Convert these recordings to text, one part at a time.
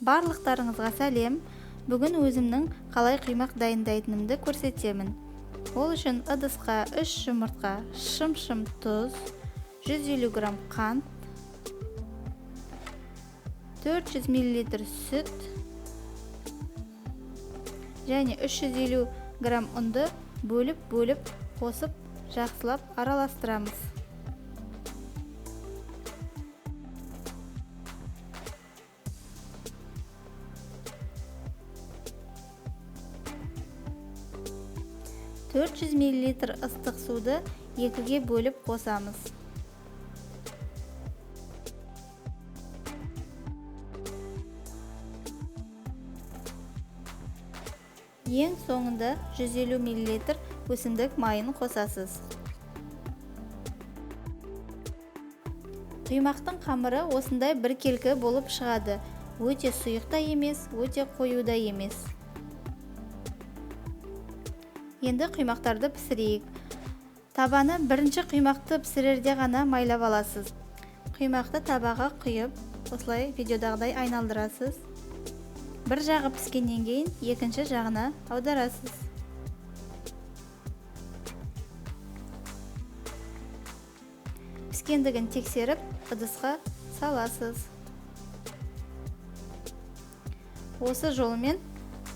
Барлықтарыңызға сәлем. Бүгін өзімнің қалай құймақ дайындайтынымды көрсетемін. Ол үшін ыдысқа 3 жұмыртқа, шым-шым тұз, 150 грамм қант, 400 миллилитр сүт және 350 грамм ұнды бөліп-бөліп қосып жақсылап араластырамыз. 400 миллилитр ыстық суды екіге бөліп қосамыз. Ең соңында 150 миллилитр өсімдік майын қосасыз. Құймақтың қамыры осындай біркелкі болып шығады. Өте сұйық та емес, өте қою да емес. Енді құймақтарды пісірейік. Табаны бірінші құймақты пісірерде ғана майлап аласыз. Құймақты табаға құйып, осылай видеодағыдай айналдырасыз. Бір жағы піскеннен кейін екінші жағына аударасыз. Піскендігін тексеріп, ыдысқа саласыз. Осы жолмен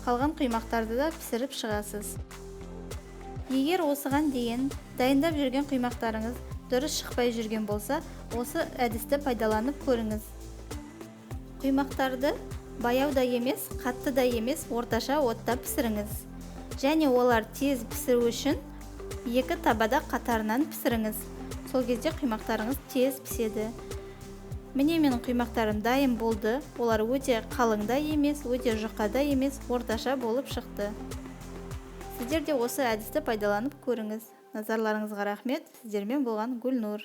қалған құймақтарды да пісіріп шығасыз. Егер осыған дейін дайындап жүрген құймақтарыңыз дұрыс шықпай жүрген болса, осы әдісті пайдаланып көріңіз. Құймақтарды баяу да емес, қатты да емес, орташа отта пісіріңіз. Және олар тез пісіру үшін екі табада қатарынан пісіріңіз. Сол кезде құймақтарыңыз тез піседі. Міне менің құймақтарым дайын болды. Олар өте қалың да емес, өте жұқа да емес, орташа болып шықты. Сіздер де осы әдісті пайдаланып көріңіз. Назарларыңызға рахмет. Сіздермен болған Гүлнұр.